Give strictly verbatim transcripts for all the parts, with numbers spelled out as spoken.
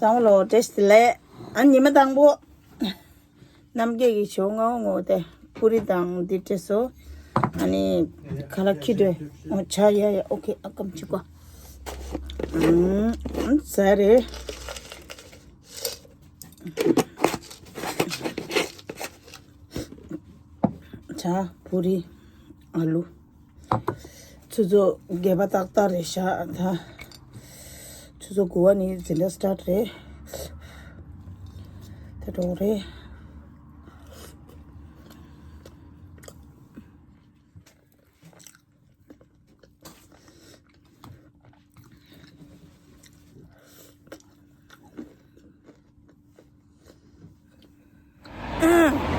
དང་པོ་ལོ་བཀྲ་ཤིས་བདེ་ལེགས། ཨ་ཉི་མ་དང་པོ། རྣམ་རྒྱལ་གྱི་ཞོ་ལྔ་བོ་ངོ་དེ་པུ་རི་དང་འདི་སྤྲད་སོ། ཨ་ནི་ཁ་ལག་ཁྱི་འདྲ་ངོ་ཆ་ཡ་ཡ། ཨོ་ཁེ། ཨ་ཀམ་ཅི་ཀོ། ཨུམ། ཟ་རེ། ཇ། པུ་རི། ཨ་ལུ། ཆུ་ཚོད་བརྒྱད་པ་ཏག་ཏག་རེད་ཤག་ད། ཆུ་ཚོད་དགུ་པ་ནས་འཛིན་གྲྭ་སི་ཊར་ཊི་རེད། ད་འགྲོ་རེད།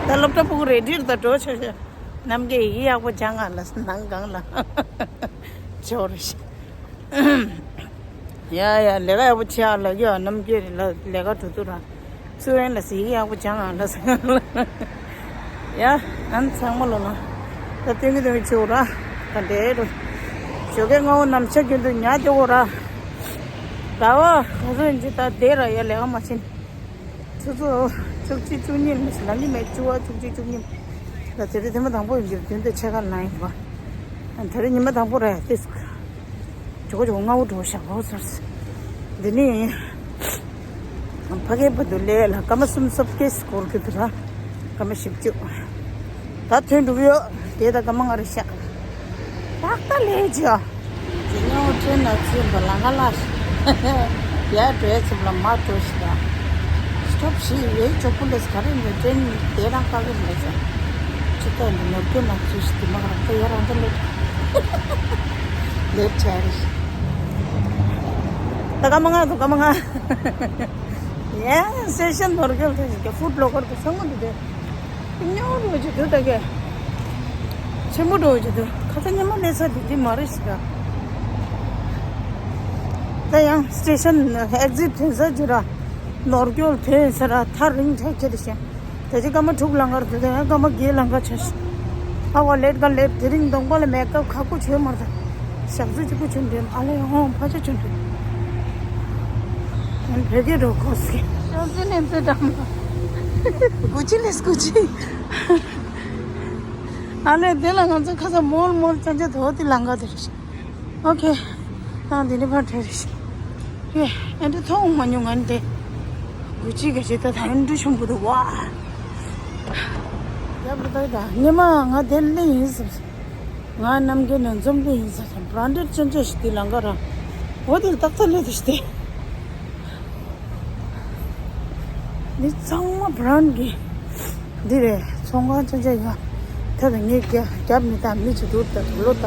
ད་སློབ་གྲྭ་ཕྲུ་གུ་རེ་ཌི་རེད། ད་འགྲོ་ཆོག་ཆོག་རྣམ་རྒྱལ་ཡི་གེ་ཡག་པོ་སྦྱང་ཨ་ལ། ནང་གང་ལ་ཆོག་རེད་ཤག་ཡ་ཡ། ལས་ཀ་ཡག་པོ་བྱེད་ཨ་ལ། ཡ་རྣམ་རྒྱལ་རེད་ལ། ལས་ཀ་འགྲོ་དུས་ར་སུ་ཡན་ལ་ཟེར། ཡི་གེ་ཡག་པོ་སྦྱང་ཨ་ལ་ཟེར་ལ། ཡ་ཨ་ནི་ཚང་མ་ལོ་ལ་ད་སྟོན་གི་སྟོན་གི་བྱེད་འོ་ར། ད་འདྲེ་རུ་ཞོགས་ཀས་སྔ་བོ་ནམ་ཞག་རྒྱུན་དུ་ཉལ་བསྡད་འོ་ར། ད་བ་ག་ཚོད་ཡིན་གྱི་ད་བསྡད་ར། ཡ་ལས་ཀ་མ་བྱེད། ཆུ་ཚོད་བཅུ་གཅིག་བཅུ་གཉིས་ལ་ལ་ལི་མེད། བཅུ་པ་བཅུ་གཅིག་བཅུ་གཉིས། ད་དེ་རིང་ཐེངས་མ་དང་པོ་ཡིན་གྱི་རྒྱུན་དུ་ཕྱེད་ཀ་ལངས་ཡིན་པ། ད་རིང་ཉི་མ་དང་པོ་རེད་དེ། ཇོ་ཇོ་ལྔ་བོ་འགྲོ་ཞག་པོ་ཚར། འདི་ནི་ཕ་གིའི་བར་དུ་ལས་ལ་སྐར་མ་སུམ་ཅུ་སོ་བརྒྱད་འགོར་གི་འདུག་ར། སྐར་མ་བཞི་བཅུ། ད་ཐོན་འགྲོ་གི་ཡོད། དེ་ད་སྐར་མ་ལྔ་རེད་ཤག་ཏག་ཏག་ལས་ཅི་ཨ། ཇོ་ལྔ་བོ་ཊེན་ལ་ཚུད་པ་ལ་ང་ལ་ཡར་འགྲོའི་ཚུལ་ལ་མར་འགྲོ་ཞིག་ཨ། སི་ཊོབ་ཞིག་ཡོད། ཇོ་པོ་ལེས་ག་རེ་ཡིན་པའི་ཊེན་དེ་རང་བཀག་གི་མེད་ས། ཅི་ལྟར་འདི་ནོར་སྐྱོན་ན་ཚུལ་ཞིག་དེ་མ་ག་རང་ཁོ་ཡར་རང་ད་ལོ། ལེབ་ཆ་རེ་ཞིག་ད་སྐར་མ་ལྔ་འདུག་སྐར་མ་ལྔ། ཡ་སི་ཊེ་ཤན་ནོར་སྐྱོལ་དེ་ཞིག་ཧྥུཌ་ལོ་ཀར་དུ་ཚང་མ་འདུག་དེ། ཉོ་རུ་ཅི་འདུག་ད་གས། ཆེན་པོ་འགྲོ་ཅི་འདུག་ཁ་ཚ་ཉི་མ་ལས་ས་འདི་འདི་མ་རེད་ཟེར་ད། ད་ཡང་སི་ཊེ་ཤན་ཨེག་ཟིཊ་ཐོན་ས་ཅི་ར། ནོར་སྐྱོལ་ཐོན་ས་ར་ཐག་རིང་དྲགས་ཁྱེར་ཤག་ད་ཅི་སྐར་མ་དྲུག་ལ་ངར་འདུག་ད་ཡང་སྐར་མ་བརྒྱད་ལ་ངར་ཆགས་ཤག་ཨ་བ་ལེཊ་ག་ལེཊ། དེ་རིང་གདོང་པ་ལ་མེག་ཨབ་ཁག་པོ་བྱོས་མ་ད། ཞག་ཚོད་གཅིག་པུ་བྱོས་འདྲེན་ཨ་ལས་ཧོང་ཕ་ཆ་བྱོས་འདྲེན། ཡང་བོད་སྐད་འགྲོ་དགོས་ཟེར། ཅོ་ཙེ་ནེམ་ཙེ་འགྲམ་ལ། གུ་ཅི་ལས་གུ་ཅི། ཨ་ལས་དེ་ལ་ང་ཚོ་ཁ་ས་མོལ་མོལ་ཅན་ཅན་དོ་དེ་ལང་ག་དེ་རེད། ཨོ་ཁེ། ད་འདི་ནས་ཕར་འཕྲད་རེད། ཨེ་འདྲ་མཐོང་མ་མྱོང་ང་འདི། གུ་ཅི་ག་ཅི་ད་ད་འདྲ་ཆུང་པོ་འདུག་བ། ཡབ་ད་ད་ཉི་མ་ང་དེ་ལས་ཡིན་ཟེར། ང་རྣམ་རྒྱལ་ནས་འཛོམས་པའི་ཡིན་ས་དང་བྷ་རན་ཌེཌ་ཅན་ཅན་ཞིག་དེ་ལང་ག་ར། འོ་དེ་ཏག་ཏག་ལས་དེ་ཞིག་དེ། འདི་ཚང་མ་བྷ་རན་ཌི་གི་འདི་རེད། ཚོང་ཁང་ཅན་ཅན་ཡོད། ད་ད་ངས་རྒྱ་རྒྱབ་མི་དང་མི་ཅི་འདུག་ད་ལོ་ད་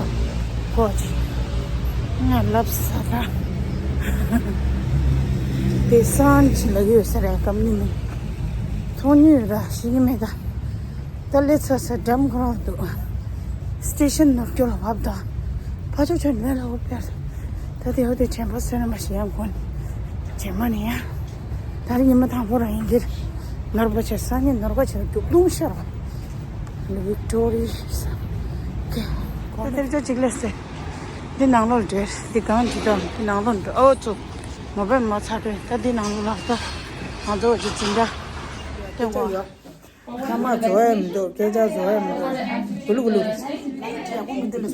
གོ་ཅི་ང་ལབ་ས་ད། དེ་སང་ཅི་ལ་ཡོད་ས་རེད་གམ་ནི་མི་མཐོང་ཉུལ་ར་ཤི་གི་མེད་ད། ད་ལེ་ཚ་ས་འགྲམ་ཁོ་རང་འདུག་སི་ཊེ་ཤན་ནོར་སྐྱོར་ལ་བབ་དང་། ཕ་ཆོ་ཆོ་ནས་ལ་འོ་པེར། ད་དེ་འོ་དེ་དྲན་པ་སོན་ན་མ་ཤི་ཡང་གོན། དྲན་མ་ནི་ཡ། ད་རིང་ཉི་མ་དང་པོ་རང་ཡིན་གྱི། ནོར་བ་ཆེ་ས་ནི་ནོར་བ་ཆེ་རྒྱུག་རྡུང་ཤར་བ། ལི་ཝིག་ཊོ་རི་ས། ཀེ། ད་དེར་ཅོ་ཅིག་ལེ་སེ། འདི་ནང་ལོགས་འདྲེ། འདི་གང་འདི་དང་འདི་ནང་ལོགས་འདྲེ། ཨོ་ཙུ། མོ་བེ་མ་ཚ་དྲོད་ད་འདི་ནང་ལོགས་ལགས་ད། ང་ཚོ་ཅི་ཅི་འདྲ། ལྟོས་གོ། ཁ་མ་བཟོ་ཡ་མི་འདུག་སྐད་ཆ་བཟོ་ཡ་མི་འདུག་གུ་ལུ་གུ་ལུ།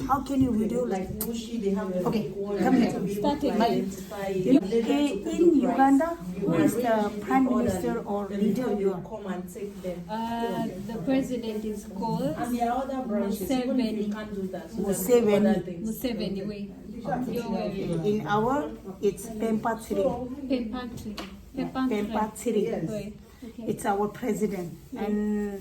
How can you video like? Okay, come here. Starting. In Uganda, who is the prime minister or leader you are? Uh, the president is called Museveni. Museveni. Museveni, wait. In our, it's Pempa Tsiri. Pempa Tsiri. Pempa Tsiri. Wait. Okay. It's our president and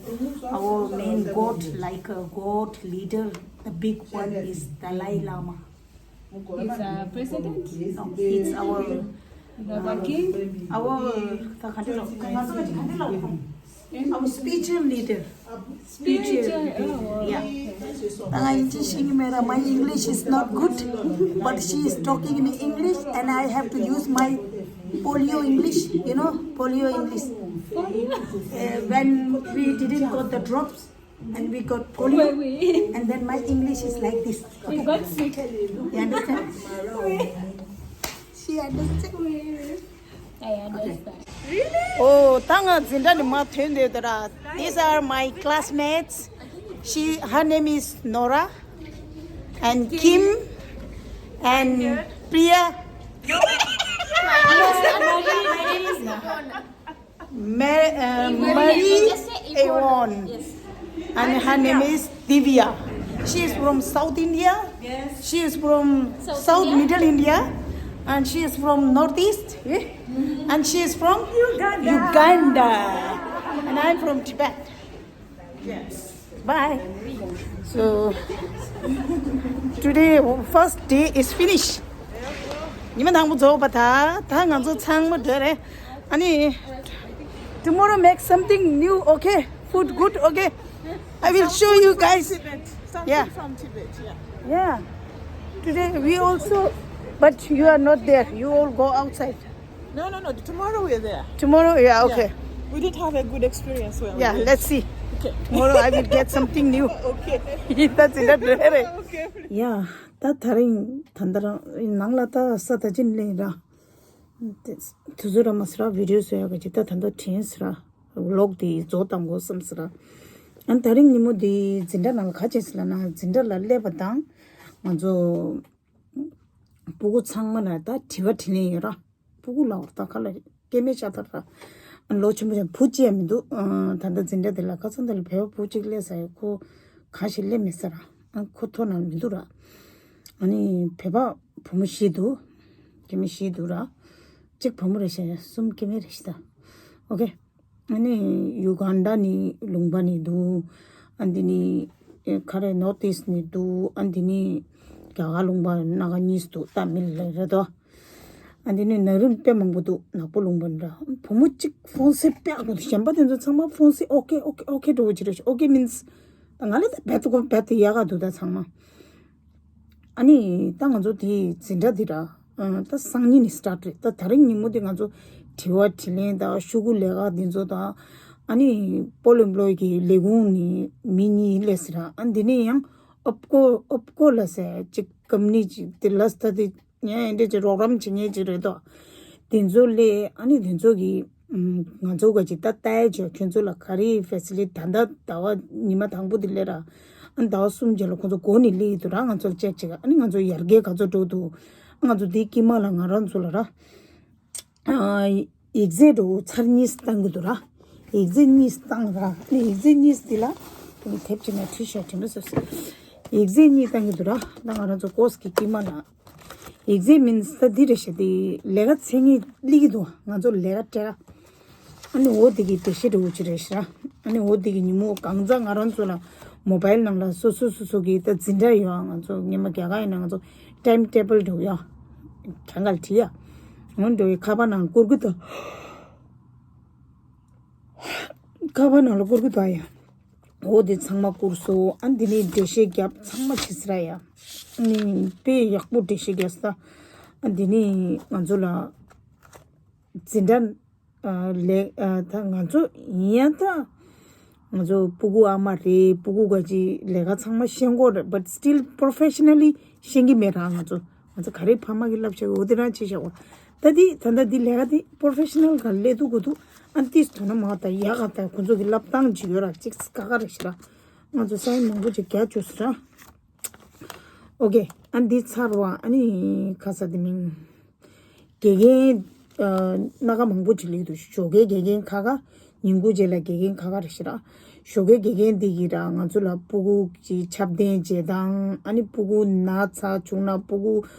our main god, like a god leader, the big one is Dalai Lama. He's a president? No, he's our, Baba King? Our, the country of, our spiritual leader. Spiritual, oh, yeah. Okay. Uh, my English is not good, but she is talking in English, and I have to use my polio English, you know, polio English. Uh, when we didn't got the drops, and we got polio, and then my English is like this. We got sick. You understand? She understand? I understand. Oh, ད་ང་འཛིན་གྲྭ་ནས་མར་ཐོན་བསྡད་ཡོད་ར། These are my classmates. She, her name is Nora and Kim and Priya. Yes, and my name, my name is Nora. Ma- uh, Marie Avon. Yes. And her name is Divya. She is from South India. Yes. She is from South South India? Middle India. And she is from Northeast, eh? And she is from Uganda. Uganda. And I'm from Tibet. Yes. Bye. So, today, first day is finished. ཉི་མ་དང་པོ་རྫོགས་པ་ད། ད་ང་ཚོ་ཚང་མ་འགྲོ་རེད། ཨ་ནི། Tomorrow make something new, okay? Food good, okay? I will show you guys. Tibet. Something Yeah. From Tibet, yeah. Yeah. Today we also, but you are not there. You all go outside. No, no, no. Tomorrow we're there. Tomorrow, yeah, okay. Yeah. We did have a good experience when Yeah, we went. Let's see. Okay. Tomorrow I will get something new. Okay. That's it. That's it. Okay. Yeah. ད་ད་རིང་ད་ལྟ་རང་ནང་ལ་ད་ས་ད་ཅིན་ལེན་ར། དུས་ཚོད་ར་མ་སི་ར་བི་ཌི་ཡོ་བཟོ་ཡག་གི་ཅིག་ད་ད་ལྟ་དྲན་སི་ར། ཝི་ལོག་དེ་བཟོ་བཏང་དགོས་བསམ་སི་ར། ཨ་ད་རིང་ཉིན་མོ་དེ་འཛིན་གྲྭ་ནང་ལ་ག་བྱས་སི་ལ་ན་འཛིན་གྲྭ་ལ་སླེབས་པ་དང་ང་ཚོ་སྤུ་གུ་ཚང་མ་ལ་ད་དྲི་བ་དྲིས་ལན་ཡོད་ར། སྤུ་གུ་ལ་བར་ད་ག་ལ་སྐྱེ་དམན་ཤ་ཐར་ར། ཨ་ལོ་ཆེན་པོ་ཅན་བུ་གཅིག་ཡང་མི་འདུག་ཨ་ད་ལྟ་འཛིན་གྲྭ་དེ་ལ་ཁ་སང་དེ་ལ་བོད་པ་བུ་གཅིག་སླེབས་ས་ཡོད། ཁོ་ག་ཞིག་སླེབས་མེད་ས་ར། ཨ་ཁོ་ཐོ་ནང་མི་འདུག་ར། ཨ་ནི་བོད་པ་བུ་མོ་བཞི་འདུག་སྐྱེ་དམན་བཞི་འདུག་ར། གཅིག་བུ་མོ་རེད་ཤག་གསུམ་སྐྱེ་དམན་རེད་ཤག་ད། ཨོ་ཁེ། ཨ་ནི་ཡུ་གན་ཌ་ནས་ལུང་པ་ནས་འདུག་ཨ་འདི་ནི་ཨེ་ག་རེ་ནོར་ཐི་ཨིསྟ་ནས་འདུག་ཨ་འདི་ནི་རྒྱ་གར་ལུང་པ་སྣ་ཁ་གཉིས་སུ་འདུག་ད་མི་ལ་རེད་དོ། ཨ་འདི་ནི་ནག་རིམ་དཔེ་མང་པོ་འདུག་ནག་པོ་ལུང་པ་འདྲ། བུ་མོ་གཅིག་ཧྥོན་སེ་དཔེ་ཡག་པོ་འདུག་གཞན་པ་དེ་ཚོ་ཚང་མ་ཧྥོན་སེ་ཨོ་ཁེ་ཨོ་ཁེ་ཨོ་ཁེ་འགྲོ་བོ་ཅི་རེད། ཨོ་ཁེ་མིན་སི་ད་ང་ལ་ད་རྦད་དེ་གོ་རྦད་དེ་ཡག་ག་འདུག་ད་ཚང་མ། ཨ་ནི་ད་ང་ཚོ་དེའི་འཛིན་གྲྭ་འདི་ར། ཨ་ད་སང་ཉིན་ནས་སི་ཊར་ཊི་རེད། ད་ད་རིང་ཉིན་མོ་དེ་ང་ཚོ་དྲི་བ་དྲིས་ལན་དང་ཤོག་གུ་ལས་ཀ་འདི་ཚོ་དང་། ཨ་ནི་པོ་ལིང་བོ་ཡོ་གི་ལས་ཁུངས་ནས་མི་གཉིས་སླེབས་སི་ར། ཨ་འདི་ནས་ཡང་ཨོབ་ཀོ་ཨོབ་ཀོ་ལ་ཟེར་གཅིག་ཀམ་ནི་གཅིག་དེ་ལ་སི་ད་དེ་ཡང་ཨེ་འདྲ་གཅིག་རོགས་རམ་བྱེད་མཁན་གཅིག་རེད་དོ། དེ་ཚོ་སླེབས། ཨ་ནི་དེ་ཚོ་གིས་ང་ཚོ་ག་ཅིག་ད་ལྟ་ཡ་བྱོས། ཁྱོད་ཚོ་ལ་ག་རེ་ཕེ་སི་ལི་ཊི་ད་ལྟ་ཟླ་བ་ཉི་མ་དང་པོ་དེ་སླེབས་ར། ཨ་ནི་ཟླ་བ་གསུམ་རྗེས་ལ་ཁོང་ཚོ་འགོ་ནས་སླེབས་ཡི་འདུག་ར། ང་ཚོ་ལ་ཅེག་བྱེད་ག་ཨ་ནི་ང་ཚོ་ཡར་རྒྱས་ག་ཚོད་འགྲོ་འདུག་ང་ཚོ་དེའི་དཀྱིལ་མ་ལ་ང་རང་ཚོ་ལ་ར། ཨ་ཡིག་ཚད་འགྲོ་ཚར་གཉིས་བཏང་གི་འདུག་ར། ཡིག་ཚད་གཉིས་བཏང་ར། ཨ་ནི་ཡིག་ཚད་གཉིས་དེ་ལ་ཨ་ནི་དེབ་ཅིག་ནང་བྲིས་ཤག་བྲིས་མ་སོ་སོ། ཡིག་ཚད་གཉིས་བཏང་གི་འདུག་ར། ད་ང་རང་ཚོ་ཀོ་སི་གི་དཀྱིལ་མ་ལ། ཡིག་ཚད་མིན་ས་འདི་རེད་ཤག་དེ་ལས་ཀ་འཚོལ་མཁན་སླེབས་ཀྱི་འདུག་ང་ཚོ་ལས་ཀ་སྤྲད་ར། ཨ་ནི་འོ་དེ་གི་བདེ་གཤེགས་འདྲ་བོ་ཅིག་རེད་ཤག་ཨ་ནི་འོ་དེ་གི་ཉིན་མོ་གང་ཚ་ང་རང་ཚོ་ལ་མོ་བྷའིལ་ནང་ལ་སོ་སོ་སོ་སོ་གི་ད་འཛིན་གྲྭ་ཡོད། ང་ཚོ་སྔོན་མ་རྒྱ་གར་ཡིན་ན་ང་ཚོ་ཊའིམ་ཊེ་བལ་འདྲ་བོ་ཡོད། གང་ག་ལ་བྲིས་ཡ། འོ་འདྲ་བོའི་ཁ་པར་ནང་བསྐུར་གི་འདུག་ཁ་པར་ནང་ལ་བསྐུར་གི་འདུག་ཡ། འོ་དེ་ཚང་མ་བསྐུར་སོང་། ཨ་འདི་ནས་འགྲེལ་བཤད་རྒྱབ། ཚང་མ་བྱས་སི་ར་ཡ། ཨ་ནི་དཔེ་ཡག་པོ་འགྲེལ་བཤད་རྒྱབ་ས། ཨ་འདི་ནས་ང་ཚོ་ལ་འཛིན་གྲྭ་ཨ་ལས་ཨ་ད་ང་ཚོ་ཡིན་ཡང་ད་ང་ཚོ་སྤུ་གུ་ཨ་མ་རེད། སྤུ་གུ་ག་ཅིག་ལས་ཀ་ཚང་མ་ཤེས་ཀྱི་ཡོད་རེད། But still professionally ཤེས་ཀྱི་མེད་ར། ང་ཚོ་ང་ཚོ་ག་རེ་ཕ་མ་གིས་བསླབ་བྱ་འོ་དེ་རང་བྱས་བཞག་པ། ད་འདི་ད་ལྟ་འདི་ལས་ཀ་འདི་པོ་རོ་ཕེ་ཤི་ནལ་ག་ལས་འདུག་གོ་འདུག་ཨ་ཏིས་དོ་སྣང་མ་ད་ཡག་ག་ད་ཁོང་ཚོ་གི་བསླབ་སྟངས་ཅིག་ཡོད་ར། ཅིག་ཀ་ཁ་རེ་ཞིག་ར། ང་ཚོ་སའིན་མང་པོ་ཅིག་རྒྱག་བཅུག་སོང་ར། ཨོ་ཀེ། ཨ་འདི་ཚར་བ་ཨ་ནི་ཁ་ས་དེ་མིན། དགེ་རྒན་ཨ་སྣ་ཁ་མང་པོ་ཅིག་སླེབས་འདུག་ཞོགས་ཀའི་དགེ་རྒན་ཁ་ཁ། ཉིན་གུང་རྗེས་ལ་དགེ་རྒན་ཁ་ཁ་རེ་ཞིག་ར། ཞོགས་ཀའི་དགེ་རྒན་འདི་གིས་ར་ང་ཚོ་ལ་སྤུ་གུ་ཅིག་ཆབ་གདན་བྱེད་སྟངས། ཨ་ནི་སྤུ་གུ་ན་ཚ་བྱུང་ན་སྤུ་གུ་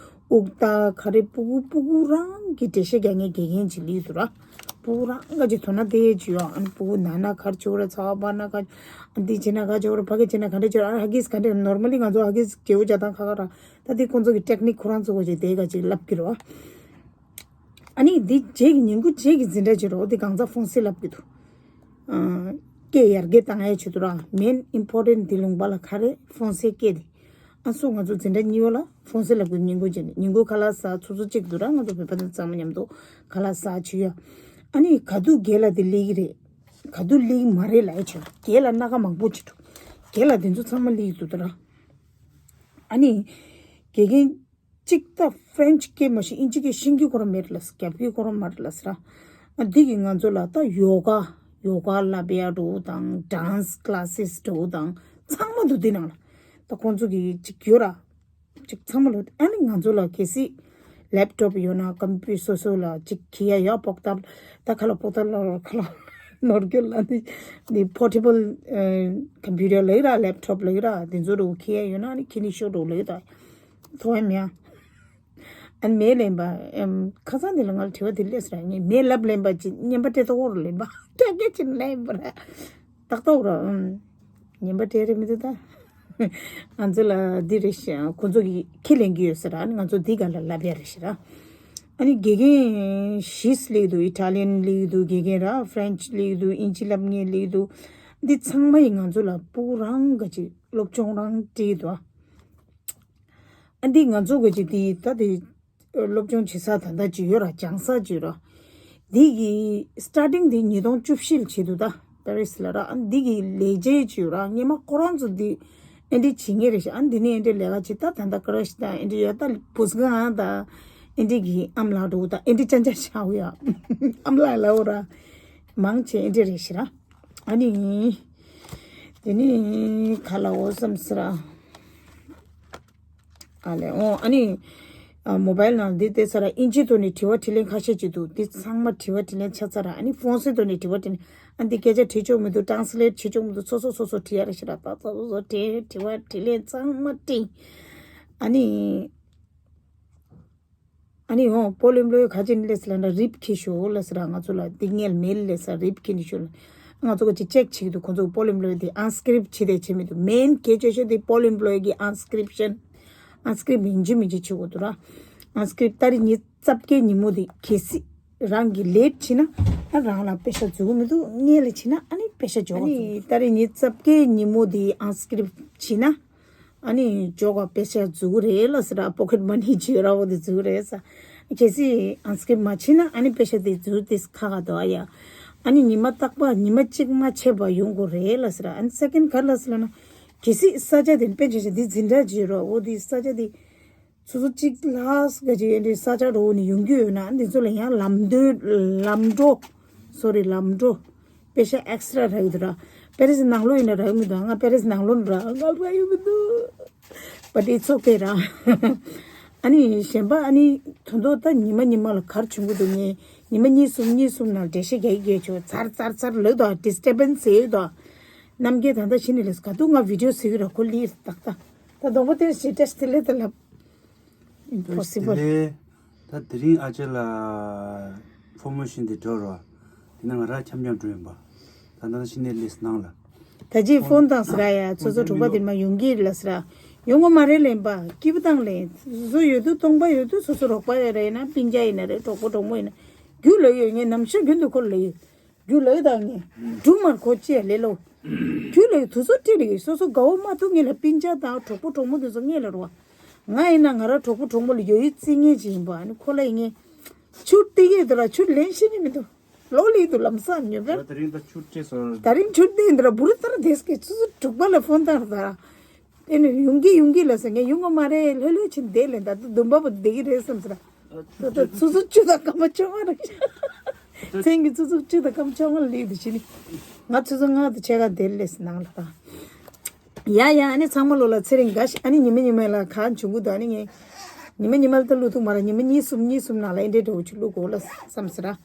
དབུགས་ལྟ་ག་རེ་སྤུ་གུ་སྤུ་གུ་རང་གི་འགྲེལ་བཤད་རྒྱག་མཁན་དགེ་རྒན་ཅིག་སླེབས་འདུག་ར། སྤུ་གུ་རང་ག་ཅིག་དོ་སྣང་སྟེར་ཅིག་ཡོད། ཨ་ནི་སྤུ་གུ་ན་ན་ག་རེ་བྱེད་དགོས་རེད། ཚ་བ་འབར་ན་ག་ཨ་འདི་བྱེད་ན་ག་བྱེད་དགོས་རེད། ཕ་གི་བྱེད་ན་ག་འདྲ་བྱེད་དགོས་རེད། ཨ་ཧ་གིས་ག་འདྲ། ནོར་མ་ལི་ང་ཚོ་ཧ་གིས་བརྗེ་པོ་རྒྱག་སྟངས་ཁ་ཁ་ར། ད་འདི་ཁོང་ཚོ་གི་ཊེག་ནིག་ཁོ་རང་ཚོ་ག་ཅིག་དེ་ག་ཅིག་ལབ་ཀྱི་རེད་བ། ཨ་ནི་འདི་རྗེས་ཀྱི་ཉིན་གུང་རྗེས་ཀྱི་འཛིན་གྲྭ་བྱེད་རོགས་འདི་གང་ཚ་ཧྥོན་སེ་ལབ་ཀྱི་འདུག་ཨ་སྐད་ཡར་རྒྱས་བཏང་ཡས་བྱེད་འདུག་ར། མེན་ཨིམ་པོར་ཊེན་ཊི་འདི་ལུང་པ་ལ་ག་རེ་ཧྥོན་སེ་སྐད་འདི། ཨ་སོ་ང་ཚོ་འཛིན་གྲྭ་གཉིས་པ་ལ་ཧྥོན་སེ་ལབ་ཀྱི་འདུག་ཉིན་གུང་རྗེས་ནས་ཉིན་གུང་ཁ་ལག་ཟ་ཚོ་ཚོ་གཅིག་འདུག་ར། ང་ཚོ་བོད་པ་དང་ཚང་མ་མཉམ་དུ་ཁ་ལག་ཟ་བྱེད་ཡ། ཨ་ནི་ག་དུས་རྒན་ལགས་འདི་སླེབས་ཀྱི་རེད། ག་དུས་སླེབས་ཀྱི་མ་རེད་ལབ་ཡས་བྱེད། རྒན་ལགས་སྣ་ཁ་མང་པོ་བྱེད་འདུག་རྒན་ལགས་འདི་ཚོ་ཚང་མ་སླེབས་ཀྱི་འདུག་ད་ར། ཨ་ནི་དགེ་རྒན་ གཅིག་ད་ཕ་རན་ཆི་སྐད་མ་ཤེས་ཨིན་ཇི་སྐད་ཤེས་ཀྱི་ཁོ་རང་མེད་ལ་རྒྱབ་ཀྱི་ཁོ་རང་མ་རེད་ལ་ཟེར། ཨ་འདི་གིས་ང་ཚོ་ལ་ད་ཡོ་ག་ཡོ་ག་བསླབ་ཡ་འགྲོ་དང་ཌན་སི་ཀ་ལ་སི་འགྲོ་དང་ཚང་མ་འདུག་འདི་ནང་ལ། ད་ཁོང་ཚོ་གི་གཅིག་ཡོད་ར། གཅིག་ཚང་མ་ལོ་ཨ་ནི་ང་ཚོ་ལ་གལ་སྲིད་ལེབ་ཊོབ་ཡོད་ན་ཀམ་པུ་ཊར་སོ་སོ་ལ་གཅིག་ཁྱེར་ཡ་ཡོད་པོག་ཏབ། ད་ཁ་ལ་པོག་ཏབ་ལ་ཁ་ལ་ནོར་གྱི་ལ་ནི་ནི་པོར་ཊེ་བལ་ཀམ་པུ་ཊར་ལ་ཡོད་ར་ལེབ་ཊོབ་ལ་ཡོད་ར་དེ་ཚོ་རུ་ཁྱེར་ཡ་ཡོད་ན་ནི་ཁྱེར་ནི་ཤོག་འགྲོ་ལ་ཡོད་ད། ཐོ་ཨེ་མེ་ཨ། ཨ་ནི་མེ་ལེན་པ་ཨེམ་ཁ་སང་དེ་ལ་ང་ལ་དྲི་བ་དེ་སླེབས་ར་ངས་མེ་ལབ་ལེན་པ་ཅི་ཉན་པ་སྤྲད་ཐོག་འོར་ལེན་པ་སྤྲད་སྐད་ཅི་ལེན་པ་ར་ཏག་ཏག་ར་ཨམ་ཉན་པ་སྤྲད་རེད་མི་འདུག་ད། ང་ཚོ་ལ་འདི་རེད་ཤག་ཁོ་ཚོ་གི་ཁས་ལེན་གི་ཡོད་ཟེར་ར་ཨ་ནི་ང་ཚོ་འདི་ག་ལ་ལབ་ཡ་རེད་ཤག་ར། ཨ་ནི་དགེ་རྒན་བཞི་སླེབས་འདུག་ཨི་ཊ་ལི་ཡན་སླེབས་འདུག་དགེ་རྒན་ར་ཕ་རན་ཆི་སླེབས་འདུག་ཨིན་ཇི་ལབ་མཁན་སླེབས་འདུག་འདི་ཚང་མ་ཡིས་ང་ཚོ་ལ་སྤུ་རང་ག་ཅིག་སློབ་སྦྱོང་རང་སྤྲད་འདུག་ཨ། ཨ་འདི་ང་ཚོ་གི་ཅིག་འདི་ད་དེ་སློབ་སྦྱོང་བྱེད་ས་ད་ལྟ་ཅིག་ཡོད་ར་སྦྱང་ས་ཅིག་ཡོད་ར། འདི་གི་སི་ཊར་ཊིང་འདི་ཉིས་སྟོང་བཅུ་བཞི་ལ་བྱེད་འདུག་ད་པེ་རི་སི་ལ་ར། ཨ་འདི་གི་ལས་བྱེད་ཅིག་ཡོད་ར་སྔོན་མ་ཁོ་རང་ཚོ་འདི་ཨེ་འདྲི་བྱེད་ངེས་རེད་ཤག་ཨ་འདི་ནས་ཨེ་འདྲི་ལས་ཀ་བྱེད་ད་ད་ལྟ་ཀ་རེ་ཤི་དང་ཨེ་འདྲི་ཡོད་ད་བུ་སྒང་ཨ་ད་ཨེ་འདྲི་གི་ཨམ་ལགས་འགྲོ་ད་ཨེ་འདྲི་ཅན་ཅན་ཤག་ཡ་ཨམ་ལགས་ལ་འོ་ར་མང་ཆེ་ཨེ་འདྲི་རེད་ཤག་ར། ཨ་ནི། དེ་ནི་ག་ལ་འོ་བསམ་སི་ར། ཨ་ལས་འོ་ཨ་ནི། ཨ་མོ་བལ་ནང་འདི་བལྟས་ས་ར་ཨིན་ཇི་ཐོག་ནས་དྲི་བ་དྲིས་ལན་ཁ་ཤས་ཅིག་འདུག་འདི་ཚང་མ་དྲི་བ་དྲིས་ལན་ཆགས་ཚར་ར་ཨ་ནི་ཧྥོན་སི་ཐོག་ནས་དྲི་བ་དྲིས་ལན་ཨ་འདི་སྐད་ཆ་དྲིས་ཆོག་མི་འདུག་ཊེ་རན་སི་ལེ་ཊི་བྱེད་ཆོག་མི་འདུག་སོ་སོ་སོ་སོ་དྲི་ཡ་ར་ཤི་ར་ད་སོ་སོ་སོ་དྲི་དྲི་བ་དྲིས་ལན་ཚང་མ་དྲིས། ཨ་ནི། ཨ་ནི་འོ་པོ་ལིམ་ལོའི་ག་ཅིན་ལེས་ལ་ན་རིབ་ཁྱི་ཤོ་ལ་སི་ར་ང་ཚོ་ལ་འདི་ངལ་མེལ་ལེ་ས་རིབ་ཁྱི་ནི་ཤོ་ལ་ང་ཚོ་ག་ཅི་ཅེག་བྱེད་ཀྱི་འདུག་ཁོ་ཚོ་པོ་ལིམ་ལོའི་དེ་ཨན་སི་ཀི་རིབ་བྱེད་དེ་བྱེད་མི་འདུག་མེན་གལ་ཆེ་ཤོས་དེ་པོ་ལིམ་ལོའི་གི་ཨན་སི་ཀི་རིབ་ཤན་ཨན་སི་ཀི་རིབ་ཡིན་གཅིག་མིན་གཅིག་བྱེད་དགོས་འདུག་ར། ཨན་སི་ཀི་རིབ་ཏ་རིག་ཉི་ཤུ་རྩ་བརྒྱད་ཉིན་མོ་དེ་གལ་སྲིད་རང་གི་ལེ་ཊི་བྱེད་ན་ཨ་རང་ལ་པེ་ཤ་འཛུགས་མི་འདུག་ངལ་ལ་བྱེད་ན་ཨ་ནི་པེ་ཤ་འཇོག་ཨ་ནི་ཏ་རིག་ཉི་ཤུ་རྩ་བརྒྱད་ཉིན་མོ་དེ་ཨན་སི་ཀི་རིབ་བྱེད་ན། ཨ་ནི་ཇོ་ག་པེ་ཤ་འཛུགས་རེད་ལ་ཟེར་ར་པོ་ཁེ་ཊི་མ་ནི་བྱེད་ར་བོ་དེ་འཛུགས་རེད་ས། གལ་སྲིད་ཨན་སི་ཀི་རིབ་མ་བྱེད་ན་ཨ་ནི་པེ་ཤ་དེ་འཛུགས་དེ་ཁ་ཁ་དོ་ཨ་ཡ། ཨ་ནི་ཉི་མ་རྟག་པ་ཉི་མ་གཅིག་མ་ཆད་པ་ཡོང་དགོས་རེད་ལ་ཟེར་ར་ཨ་ནི་སེ་ཀེན་ཌི་ག་ལ་ཟེར་ལ་ན། གལ་སྲིད་ས་ཆ་དེ་ནི་པེ་ཤ་དེ་འཛིན་གྲྭ་བྱེད་ར་བོ་དེ་ས་ཆ་དེ། སོ་སོ་གཅིག་ལྷག་ག་ཅིག་ཡོད་འདྲི་ས་ཆ་འགྲོ་ནི་ཡོང་རྒྱུ་ཡོད་ན་འདི་ཚོ་ལ་ཡང་ལམ་འགྲོ་ལམ་འགྲོ་སོ་རི་ལམ་འགྲོ་པེ་ཤ་ཨེག་སི་ཊ་ར་རག་གི་འདུག་ར། པེ་རི་སི་ནང་ལོགས་ཡིན་ན་རག་མི་འདུག་ང་པེ་རི་སི་ནང་ལོགས་འདྲ་ང་རག་ཡོད་མི་འདུག But it's okay ར། ཨ་ནི་གཞན་པ་ཨ་ནི་དོན་དོ་ད་ཉི་མ་ཉི་མ་ལ་གར་བྱུང་གི་འདུག་ངས་ཉི་མ་གཉིས་གསུམ་གཉིས་གསུམ་ནང་འགྲེལ་བཤད་རྒྱག་གི་རྒྱག་ཆོག་ཚར་ཚར་ཚར་ལོས་དོ་ཌི་སི་ཊར་བེན་སི་ཡོད་དོ། རྣམ་རྒྱལ་ད་ལྟ་ཕྱི་ནས་ལས་ག་དུས་ང་བི་ཌི་ཡོ་བཟོ་གི་ར་ཁོ་ལི་ཏག་ཏག་ད་གདོང་པ་དེ་ཞེ་ཏྲེ་སི་དེ་ལས་ད་ལབ། Impossible. དེ་ལས་ད་དེ་རིང་ཨ་ཅེ་ལ་ཕོར་མེ་ཤན་དེ་འགྲོ་རོགས། དེ་ན་ང་རང་འཆམ་འཆམ་འགྲོ་ཡིན་པ། ད་ད་ཕྱི་ནས་ལས་ནང་ལ། ད་ཅི་ཕོན་བཏང་ཟེར་ཡ་ཚོ་ཚོ་གྲོགས་པ་དེ་མ་ཡོང་གི་ལ་ཟེར། ཡོང་གི་མ་རེད་ལེན་པ་སྐྱིད་པོ་བཏང་ལེན་བཟོ་ཡོད་དུ་སྟོང་པ་ཡོད་དུ་སོ་སོ་རོགས་པ་ཡོད་རེད་ན་སྤུན་ཀྱག་ཡིན་ན་རེད་གྲོགས་པོ་གྲོགས་མོ་ཡིན་ན་རྒྱུ་ལོས་ཡོད་ངས་ནམ་ཞག་རྒྱུན་དུ་ཁོ་ལོས་ཡོད། རྒྱུ་ལོས་དང་ངས་སྒྲུང་མར་གོ་ཅི་ཡ་ལེ་ལོ། རྒྱུ་ལོས་དུ་སོ་ཏི་རེད་སོ་སོ་དགའ་བོ་མ་ཐུག་ངས་ལ་སྤུན་ཀྱག་དང་གྲོགས་པོ་གྲོགས་མོ་དེ་ཚོ་ངས་ལ་རོ། ང་ཡིན་ན་ང་ར་གྲོགས་པོ་གྲོགས་མོ་ལ་ཡོད་ཡོད་རྩིས་ངེས་ཅིག་ཡིན་པ་ཨ་ནི་ཁོ་ལ་ཡིན་ངས། ཆུ་ཏི་ཡོད་དུ་ལ་ཆུ་ལེན་ཤེས་ནི་མི་འདུག་ལོ་ལི་དུ་ལམ་སང་ཉོ་བས། ད་རིང་ད་ཆུ་སྤྲད་སོང་། ད་རིང་ཆུ་སྤྲད་འདི་ར་བུ་རུ་ཏར་དེས་ཀྱི་ཆུ་ཚོད་དྲུག་པ་ལ་ཕོན་བཏང་ར་ད། དེ་ནི་ཡོང་གི་ཡོང་གི་ལ་ཟེར་ངས་ཡོང་གི་མ་རེད་ལྷོད་ལྷོད་ཕྱིན་བསྡད་ལས་ད་དུ་འདུན་པ་པོ་བསྡད་ཀྱི་རེད་བསམ་ཟེར། ད་ད་ཆུ་ཚོད་བཅུ་དང་སྐར་མ་བཅོ་ལྔ་རེད། མཚན་གྱི་ཆུ་ཚོད་བཅུ་དང་སྐར་མ་བཅོ་ལྔ་ལི་དུ་ཕྱིན་ནི། ང་ཆུ་ཚོད་ལྔ་དུ་ཕྱེད་ཀ་བསྡད་ལས་ནང་ལ་ད། ཡ་ཡ་ཨ་ནི་ཚང་མ་ལོ་ལ་ཚེ་རིང་དགའ་ཤི་ཨ་ནི་ཉི་མ་ཉི་མ་ལ་གང་བྱུང་གི་འདུག་ཨ་ནི་ངས་ཉི་མ་ཉི་མ་ལ་ད་བླུག་ཐུབ་མ་ར་ཉི་མ་གཉིས་གསུམ་གཉིས་གསུམ་ནང་ལ་ཨེ་འདྲའི་འདྲ་བོ་ཅིག་བླུག་དགོས་ལ་བསམ་ཟེར་ར།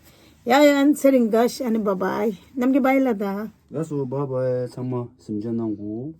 ཡ་ཡ་ཨ་ནི་ཚེ་རིང་དགའ་ཤི་ཨ་ནི་བ་བའི་ནམ་གི་བའི་ལ་ད། ལགས་སོ་བ་བའི་ཚང་མ་གཟིམ་འཇག་གནང་གོ།